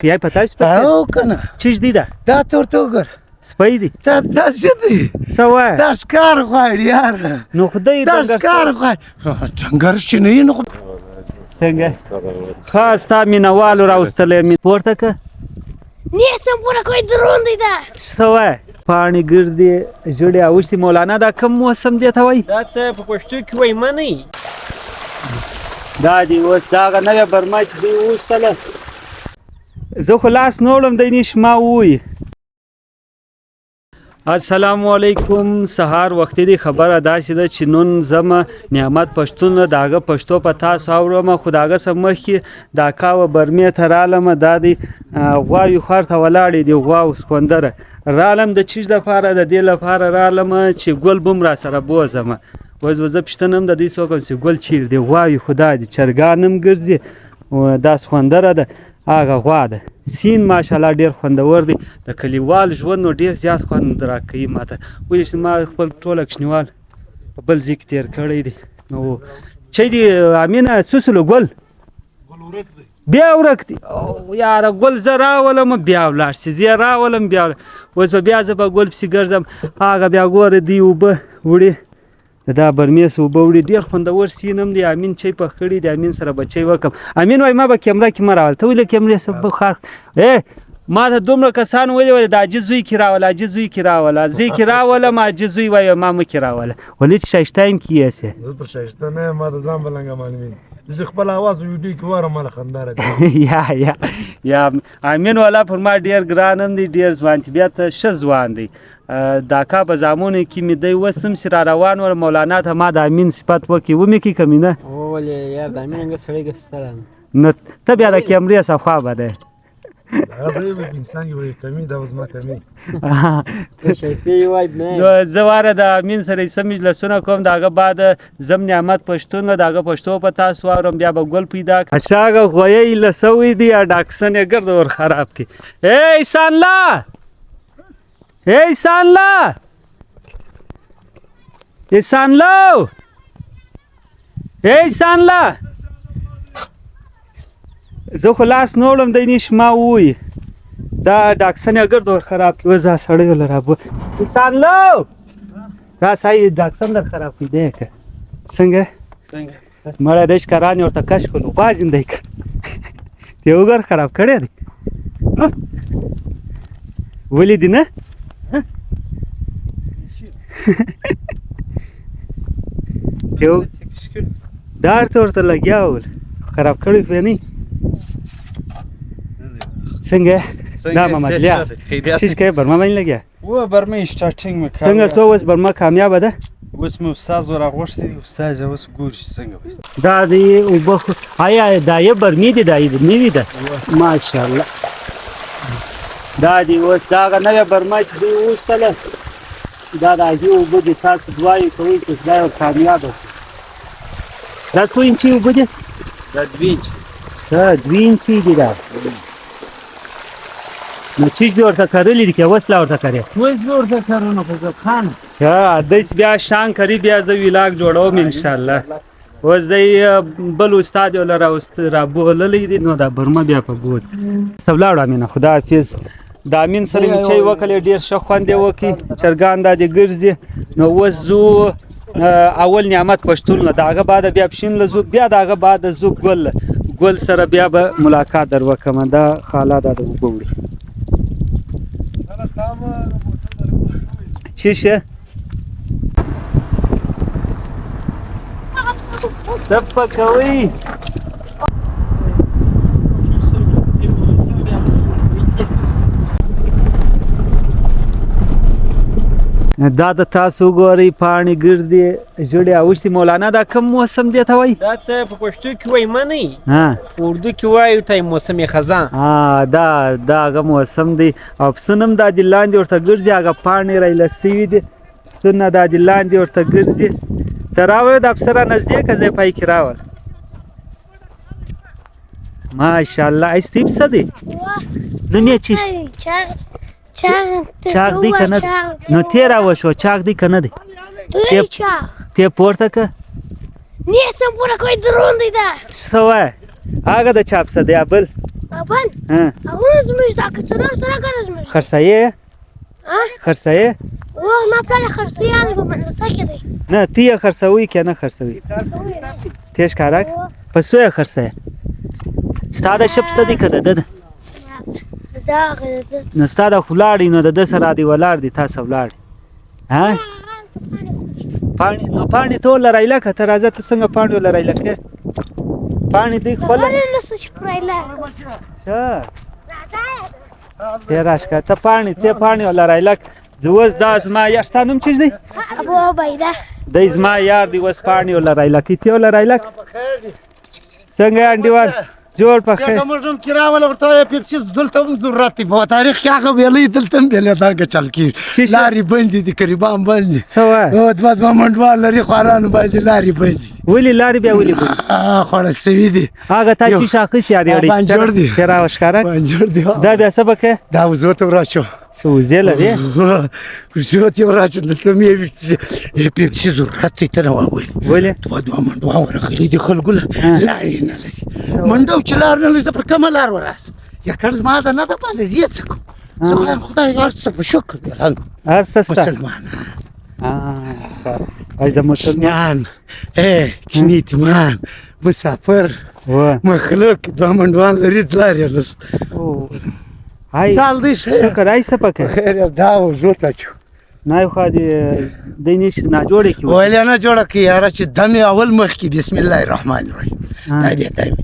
یا په تاسو پسې او کنه چیش دی دا؟ دا ته ورته وګوره. سپی دی. دا داسې دی. څه وایه؟ دا ښکار غواړي یاره. نو خدای دا ښکار غواړي. ډنګر چې نه وي نو خو څنګه ښه ستا مینهوالو راوستلی مې پورته که. نیسم پوره کوی دروند دی دا. څه وایه؟ پاڼې ګرځي ژړې اوښتې. مولانا دا کوم موسم دی ته وایي؟ دا ته په پښتو کې وایي منی. دا دی اوس دا هغه نوې برمه چې دوی وویستله. زه خو لاس نه وړم دی نیش ما ووایي. السلام علیکم. سهار وختي دی. خبره داسې ده چې نن زمه نعمت پښتون د هغه پښتو په تاسو اورم، خو د هغه څه مخکې د اکا و برمې ته رالم. دا دی غواوې خوار ته ولاړې دي، غوا او سکوندره. رالم د چیش دپاره؟ د دې لپاره رالم چې ګل بم را سره بوځم. اوس به زه پوښتنه هم د دوی څه وکړم چې ګل چیرې دی. غواوې خو دا دي، چرګان هم ګرځي، دا سخوندره ده، هغه غوا ده. سین ماشاءالله ډېر خوندور دی. د کلیوال ژوند نو ډېر زیات خوند راکوي ماته. ولې چې ما خپل ټوله کوچنیوال په بل ځای کې تېر کړی دی. نو چی دی امینه سوسلو ګل بیا ورک دی. او یاره ګل زه راولم بیا ولاړ سي، زه یې راولم بیا اوس به بیا زه په ګل پسې ګرځم. هغه بیا ګوره دی اوبه وړي، دا برمې اوبه وړي. ډېر خوندور سین هم دی. امین چای پخ کړی دی، امین سره به چای وکم. امین وایي ما به کیمره کې مه راول. ته ولې کیمرې سره بخار؟ ما ته دومره کسان ویلي ول د حاجي زوی کې راوله، حاجي زوی کې راوله، زه کې راولم حاجي زوی وایي ما مه کې راوله. ولې چې ښایسته یم کې یې سې؟ زه په ښایسته نه یم، ما د ځان بلنګه معلومېږي. زه چې خپل اواز په ویډیو کې واورم ما له خندا راځي. یا یا یا امین والا پر ما ډېر ګران هم دی، ډېر ځوان طبیعت ښه ځوان دی. د اکا په زامنو کې مې دی اوس هم چې را روان ول مولانا ته ما د امین صفت وکړي. ومې کړي که مې نه؟ ولې یار د امین رنګه سړی ګسته ده. نو ته بیا د کیمرې څخه خوا به دی. هغه ځای به انسان کې وایي کمي، دا زما کمي. ښایستې یې وایي نه. نو زه واره د امین سره یې څه مجلسونه کوم، د هغه بعد زم نعمت پښتون له د هغه پښتو په تاسو واورم، بیا به ګل پیدا کړم. اچھا هغه غویی له سوی دی، ډاکسن یې ګرده ور خراب کړي. ای سانلا، ای سانلا، ای سانلو، ای سانلا، زه خو لاس نه وړم دی نیش ما ووایي. دا ډاکسن یې ګرد ور خراب کړي. اوس دا سړی له رابو. سانلو دا سای ډاکسن در خراب کړي دی که څنګه؟ څنګه مړه دی ښکاران یې ورته کش کړو، غوا زیم دی که دی وګور خراب کړی دی. ولې دي نه؟ یو دا ورته ورته لګیا ول، خراب کړی خو یې نه. څنګه دا محمد الیاس چیش کوې؟ برمه باندې لګیا؟ و برمه سټارټینګ مې څنګه سو اوس برمه کامیابه ده؟ اوس مې استاد راغوښتی دی، استاد یې اوس ګوري چې څنګه وایي. دا دی اوبه خو آیا دا یې برمې دي؟ دا یې نوې ده ماشاءالله. دا دی اوس دا هغه نوې برمه چې دوی وویستله، دا د هغې اوبه دي. تاسو دعا یې کوئ چې خدای ور کامیابه کړي. دا څو اینچې اوبه دي؟ دا دوې اینچې. ښه دوې اینچې دي دا. نو چیش دې ورته کرلي دي که اوس لا ورته کرې؟ اوس مې ورته کرونه خو زه خان. ښه داسې بیا شان کري، بیا زه ویلاګ جوړوم انشاءالله. اوس دی بل استاد یې له رابوللی دی، نو دا برمه بیا په ګور. څه ولاړو امینه، خدا حافظ. د امین سره مې چای وکړې، ډېر ښه خوند یې وکړي. چرګان دا دې ګرځي. نو اوس ځو اول نعمت پښتون له، د هغه بعد بیا پښین له ځو، بیا د هغه بعد ځو ګل له. ګل سره بیا به ملاقات در وکړم. دا خاله دا د اوبه وړي. چی شه؟ څه پکوي؟ دا د تاسو ګورئ پاڼې ګرځي ژړې اوښتې. مولانا دا کوم موسم دی ته وایي؟ دا ته په پښتو کې وایي منی، په اردو کې وایي ته موسم خزان. دا دا هغه موسم دی. او پسونه هم دا دي لاندې ورته ګرځي، هغه پاڼې رایله سوي دي، پسونه دا دي لاندې ورته ګرځي. ته راوړه دا پسه را نږدې که زه پای کې راول. ماشاءالله. ایستي پسه دی؟ نوم یې چی؟ چاغ دی که نه؟ نو تې راوښوه چاغ دی که نه دی؟ تې پورته که. نیسم پوره کوی دروند دی دا. څه وایه؟ هغه د چا پسه دی؟ بل بابل ها هغه زموږ دا کڅوړه سره کړه زموږ خرڅایې ها خرڅایې و ما پلار خرڅي دی په مدرسه کې دی نه تی یې خرڅوي که نه خرڅوي تیش کارک په څو یې خرڅوي ستا د شپ څه دی که د ده ده؟ دا غره ده نو ستا د خو لاړی نو د ده سره دی ولاړ دی تا سره ولاړ ها پاڼې نو پاڼې ته ول رایله که ته راځه ته څنګه پاڼې ول رایله کې پاڼې دی خپله غره نه څه چې پرایله ښه ته راشه ته پاڼې ته پاڼې ول رایله زه اوس دا زما یار ستا نوم چیش دی ابو عبیده دی زما یار دی اوس پاڼې ول رایله کې ته ول رایله څنګه یې انډیوال جوړ په خیر موږ هم کراول ورته پیپسي دلته هم ضرورت دی په تاریخ کې هغه ویلې دلته هم بیلې دانګه چل کیږي شي؟ لارې بندې دي قریبان بند دي څه وایې؟ او دوه دوه منډوال لري خوارانو باندې لارې بندې دي ولې لارې بیا ولې بندې خوړل شوي دي هغه تا یو. چې شاخص یاري اړي بانجور دی. ته راوښکاره بانجور دی دا بیا څه به کوې دا وزو ته وراشو څه وزې لرې وزو ته وراشو دلته مې پیپسي ضرورت دی ته نه واولي ولې دوه دوه منډوان ورغلي دي خلکو له لارې نه لري منډو چې لار نه لري زه پر کومه لار وراسم یکړ زما ده نه ده باندې زه یې څه کوم زه خو یم خدای هر څه په شکر دی الحمد هر څه سته مسلمانان ای زه مسلمان کوچنیان کوچني یتیمان مسافر و مخلوق دوه منډوان لري لارې نشته های څال دی ښه شکر ای څه پکې خیر دا وزو ته چو نه خو دې دی نش نه جوړې کی ولې نه جوړه کی یاره چې دم یې اول مخکې بسم الله الرحمن الرحیم دا بیا دم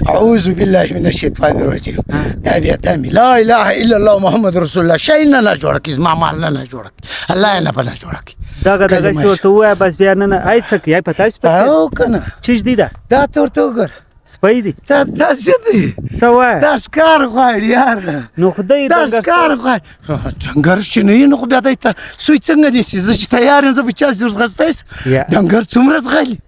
اعوذ بالله من الشیطان الرجیم دا بیا دم لا اله الا الله محمد رسول الله شي نه نه جوړه کی زما مال نه نه جوړه کی الله یې نه په نه جوړه کی دغه دغه کلمه چې ورته ووایه بس بیا نه نه ای څه کوي ای په تاسو پسې او کنه چیش دی دا دا ته ورته وګوره سپی دی دا دا څه دی څه وایه دا ښکار غواړي یاره نو خدای دا ښکار غواړي ډنګر چې نه یې نو خو بیا دی ته سوی څنګه نیسي زه چې تیار یم زه به چا ځغستی سم یا. ډنګر څومره ځغلي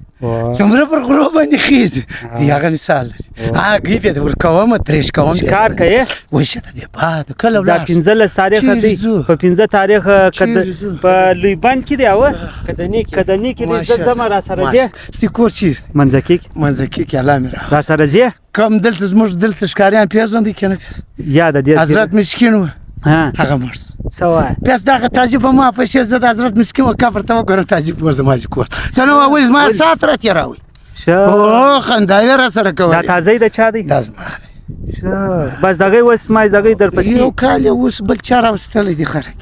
څومره پر غرو باندې خېژي دی هغه مثال لري هغه بیا ورکوم ترېش کوم بیا. ښکار کوې؟ وشه د دې بعد کله دا ولاړ شم. 15 تاریخ چیرې دی ځو؟ په 15 تاریخ چیرې ځو؟ په لوی بند کې دی او کدنی کې کدنی کې دی زه ځم را سره ځې ستی کور چیرې منځکې کې منځکي کې الله مې را را سره ځې کم دلته زموږ دلته ښکاریان پېژندي که نه پېژندي یا د دې حضرت مسکین و ها هغه مړ شو. څه وایه بس دغه تازي په ما پسې زه د حضرت مسکین و قبر ته وګورم تازي په زما چې کور ته نو ولې زما سات را تېراوي ښه او خندا یې را سره دا کولې تازه د چا دی دا زما دی. ښه بس دغه اوس ما دغه درپسې یو کال یې اوس بل چا راوستلی دی خلک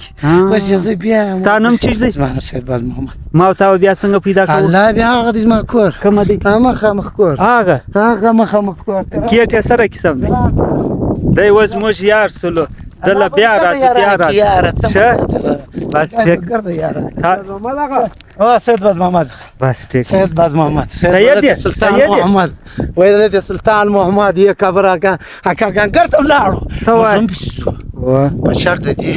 بس زه بیا ستا نوم چیش دی؟ زما نوم سید باز محمد ما او تا بیا څنګه پیدا کوو الله بیا هغه دی زما کور کومه دی مخامخ کور هغه هغه مخامخ کور کیټ یې سره کیسم دی دی اوس موږ یار سولو دله بیا راسو بیا راسو یاره څه ښه بس ټیک ګرده یاره تا- او سید باز محمد بس ټیک سید باز محمد سید یې، سلطان سید یې. محمد ویل د سلطان محمد یې قبر هغه هغه ګنګر ته ولاړو څه وایې؟ موږ هم پسې ځو. وه. په شرط د دې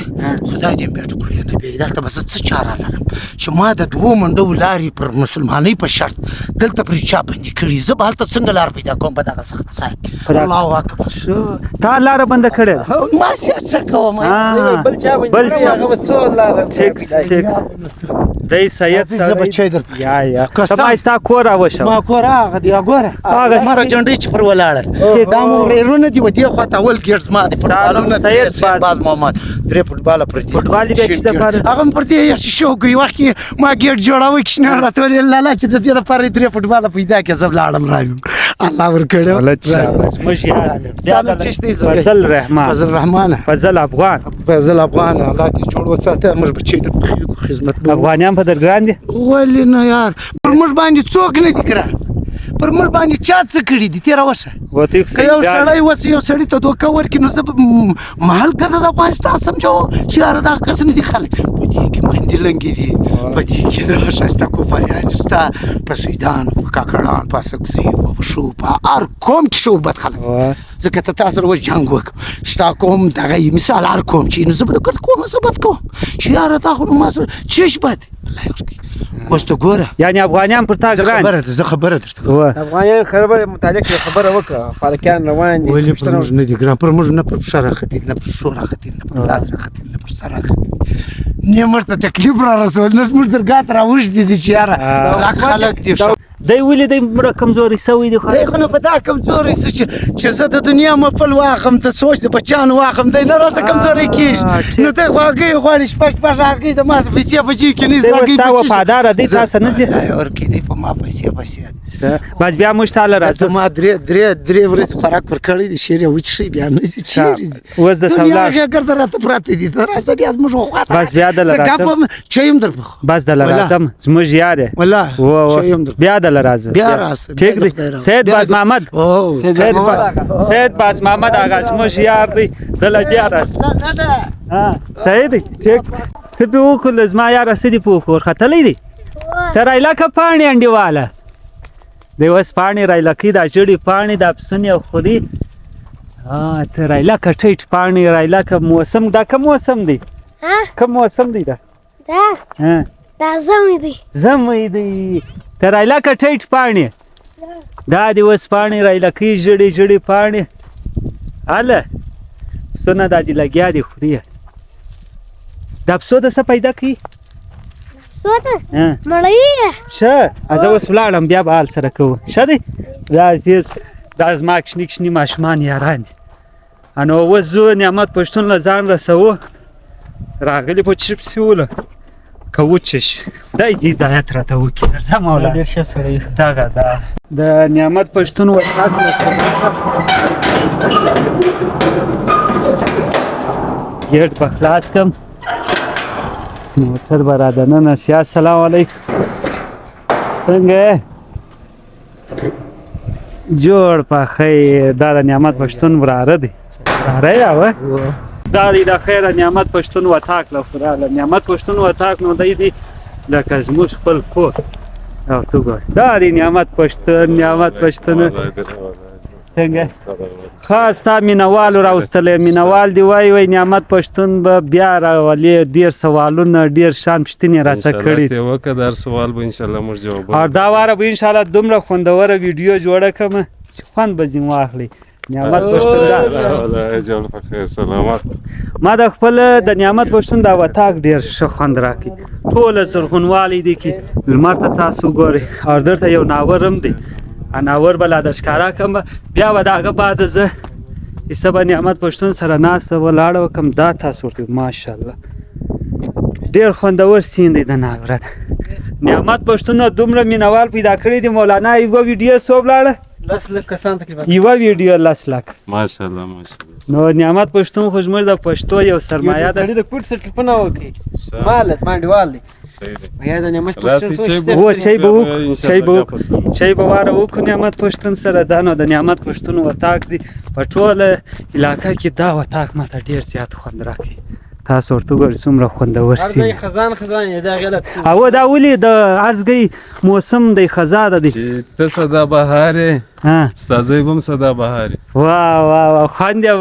خدای دې بیرته کړی نه بیا دلته به زه څه چاره لرم چې ما د دوو منډو لارې پر مسلمانۍ په شرط دلته پر چا بندي کړي زه به هلته څنګه لار پیدا کوم په دغه سخت ځای کې دغه- الله اکبر شو تا لاره بنده کړې ده ما څه کوم بل چا باندې بل چا هغه به څو لاره ټیکس ټیکس دی سید زه بچی در یا یا قسم. ته ما ستا کور راوښوه ما کور هغه دی وګوره هغه مره جنډۍ چې پر ولاړل دا مو ورېرونه دي و دې خوا ته اول ګېټ زما دی فوټبالونه سید سید باز. باز محمد درې فوټباله پر دې فوټبال دې بیا چې دپاره؟ هغه هم پر دې یو شیشې وکړي وخت کې ما ګېټ جوړاوه کوچنیان راته ویل لالا چې د دې لپاره یې درې فوټباله پیدا کړې زه لاړم رایم الله ورکړی زموږ یار دا نو چیش دی زه فضل رحمان فضل رحمان فضل افغان فضل افغان الله دې جوړ وساته موږ بچی د خدمت به افغانیان په درګران دي ولې نه یار پر موږ باندې څوک نه دي ګران پر موږ باندې چا څه کړي دي تېره وشه وته که یو سړی اوس یو سړي ته دوکه ورکړي نو زه به محل ګرده د افغانستان سمجوو چې یاره دا کس نه دي خلک په دې کې مندي لنګي دي په دې کې د ښایسته کوفریان شته په سیدانو په کاکړان په اڅکزیو په پښو په هر قوم کې ښه او بد خلک شته ځکه ته تا سره اوس جنګ وکړم ستا قوم دغه یې مثال هر قوم چې نو زه به د ګرد قوم زه بد کوم چې یاره تا خو نو ما سره چش بد دی الله یې ورکړي اوس ته ګوره یعنی افغانیان پر تا زه ګران خبره زه خبره درته کوم وه. افغانیان خبره متعلق یو خبره وکړه فارکیان روان دي ولې پر موږ نه دي ګران پر موږ نه پر پښه راختي نه پر شو راختي نه پر لاس راختي نه پر سر راختي نه موږ ته تکلیف را رسول نه موږ درګاه ته راوږدي دي چې یاره کلک خلک دي ښه. دی ولې دی مړه کمزوری سوی دی دی خو نو په دا کمزوری سو چې زه د دنیا مپل واخم ته سوچ د بچیانو واخم، دی نه راسه کمزوری کېږي. نو دی خو هګۍ غواړي، شپږ شپږ هګۍ د ما پیسې په جیب کې نه دی اوس ستا وفاداره دی، تا سره نه ځي. ورکې دی په ما پیسې پیسې. بس بیا موږ تاله راځو. ما درې درې درې ورځې خوراک ورکړی دی، شیر یې وچښي بیا نه ځي چېرې ځي. اوس د دنیا هغې ګرده راته پراته دي، ته راځه بیا زموږ خواته. بس بیا دله راځم. چای هم در پخوم. بس دله راځم، زموږ یار یې. والله چای هم در بیا دله راځم. بیا راسه. ټیک دی. سید باز محمد، سید باز محمد هغه زموږ یار دی، دله بیا راځم. صحیح دی، ټیک. څه پې وکړل زما یاره، څه دې پې وکړو؟ ورختلی دی ته رایلکه پاڼې انډیواله دی. اوس پاڼې رایلکې، دا ژړې پاڼې دا پسونې او خوري. ته رایلکه ټیټ پاڼې رایلکه. موسم دا کوم موسم دی؟ کوم موسم دی دا؟ دا ژمی دی. ژمی دی. ته رایلکه ټیټ پاڼې، دا دې اوس پاڼې رایلکې، ژړې ژړې پاڼې. هله پسونه دا دې لګیا دي خوري. دا پسو د څه پیدا کوي؟ مړۍ. ښه، زه اوس ولاړم، بیا به حال سره کوو. ښه دی. دا پیز دا زما کوچني کوچني ماشومان یاران دي. نو اوس ځو نعمت پښتون له ځان رسوو. راغلي په چپس وله که وچش، خدای دې هدایت راته وکړي. درځه مولا، ډېر ښه سړی. دغه دا د نعمت پښتون وطاق ګېټ به خلاص کړم، موټر به را دننه سي. السلام علیکم، څنګه یې؟ جوړ په خیر. دا د نعمت پښتون وراره دی. وراره یې وه؟ دا دی د خیره نعمت پښتون وطاق له خو راغله. نعمت پښتون وطاق نو دی دی لکه زموږ خپل کور. او ته ګوره دا دی نعمت پښتون. نعمت پښتون څنګه؟ ښه، ستا مینهوالو راوستلی. مینهوال دي وایي وایي نعمت پښتون به بیا راولي. ډېر سوالونه، ډېر شان پوښتنې راڅخه کړي. وکړه د هر سوال به انشاءالله موږ جواب. او دا واره به انشاءالله دومره خوندوره ویډیو جوړه کړم چې خوند به ځینې واخلي. نعمت پښتون دا سلامت. ما د خپل د نعمت پښتون دا وطاق ډېر ښه خوند راکړي. ټوله زرغونوالی دی کې لمر ته تاسو ګورئ. او دلته یو ناور هم دی، ناور به لا در ښکاره کړم. بیا به د هغه بعد زه ایسته به نعمت پښتون سره ناسته ولاړه وکړم. دا تاسو ورته ماشاءالله ډېر خوندور سیند دی د ناوره. نعمت پښتون دومره مینهوال پیدا کړي دي. مولانا یوه ویډیو څو ولاړه؟ 10 لک کسان تقریبا. یوه ویډیو 10 لک. ماشاءالله ماشاءالله. نو نعمت پښتون خو زموږ د پښتو یو سرمایه ده. سړي د کوټ سره ټلفون وکړي، مال زما انډیوال دی. صحیح دی. یا د نعمت پښتون هو چای به وکړو، چای به وکړو، چای به واره وکړو نعمت پښتون سره. دا نو د نعمت پښتون وطاق دی. په ټوله علاقه کې دا وطاق ماته ډېر زیات خوند راکوي. تاسو ورته وګورئ څومره خوندور هر ځای خزان خزان یې دا غلط. او دا ولې د ارزګۍ موسم دی، خزا ده دی چې ته سدا بهار یې، ستا زوی به هم سدا بهار یې. واه واه واه، خوند یې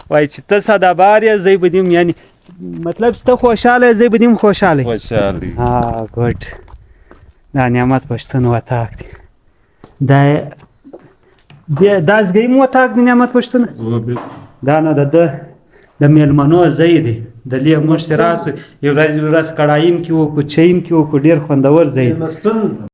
وایي چې ته سدا بهار یې، زوی به دې هم، یعنې مطلب چې ته خوشحاله یې، زوی به دې هم خوشحاله. خوشحاله. ګوډ. دا نعمت پښتون وطاق دی. دا دا ځګۍ هم وطاق دی نعمت پښتون. دا نو د ده د میلمنو ځای دی. د لې موږ چې راسو یو ورځ کړایم کې وکړو، چایم کې وکړو، ډېر خوندور ځای دی.